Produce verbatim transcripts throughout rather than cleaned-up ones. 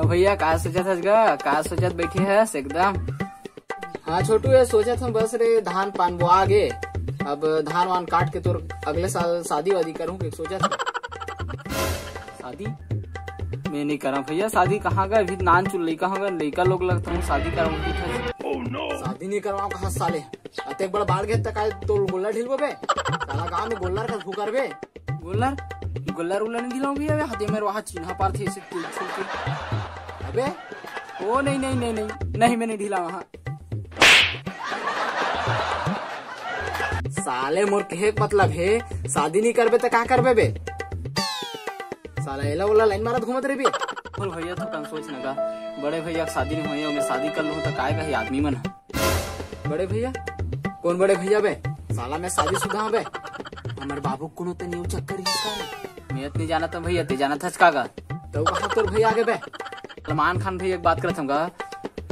भैया, का सोचत हस गा? का सोचत बैठे हस एकदम? हाँ छोटू, ये सोचत हूँ बस रे, धान पान बोआ गे, अब धान वान काट के तोर अगले साल शादी वादी करूँ के सोचत हूँ। शादी? मैं नहीं करा भैया शादी। कहाँ गा? अभी नान चुन लइका होगा, लइका लोग लगता हूँ शादी करा। शादी नहीं करवाओ कहा साले, अतेक बड़ बाढ़ गे तक आए तो गोल्लर ढिलबो बे? साला गांव में गोल्लर का फुकर बे। गोल्लर? गोल्लर उल्लर नहीं ढिलाऊं भैया, हाथे में वहाँ चिन्हा पार थे इसे तिल छुल के। अबे, ओ नहीं, नहीं, नहीं, नहीं, नहीं, मैं नहीं ढिला वहाँ। साले मोर कहे के मतलब हे, शादी नहीं करबे त का करबे बे? साला एला ओला लाइन मारत घूमत रहिबे। बोल भैया, तो कन सोच न गा, बड़े भैया के शादी नहीं होई, मैं शादी कर लूँ तो काय कही आदमी मन? बड़े भैया? कौन बड़े भैया बे? साला मैं शादीशुदा हूँ बे। हमर बाबू कोनो ते न्यू चक्कर ही इसका। मैं इतनी जानत हूँ भैया, ते जानत हस का गा? तो कहाँ तोर भैया आगे बे? सलमान खान भैया एक बात करत हूँ गा,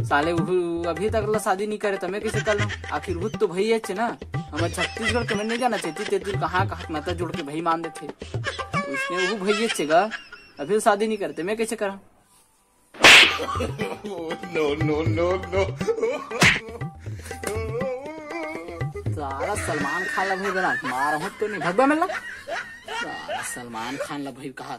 साले उहू अभी तक ला शादी नहीं करे, तो मैं कैसे कर लूँ? आखिर वो तो भैया छे ना, हमें छत्तीसगढ़ के मैं नहीं जाना चाहती, ते तू कहाँ कहाँ नाता जोड़ के भाई मान देते। उसने वो भैया छे गा, अभी शादी नहीं करते, मैं कैसे करा? No, no, no, no। साला सलमान खान ला भाई बना मार हो तो नहीं भगवा मिलना। साला सलमान खान ला भाई कहा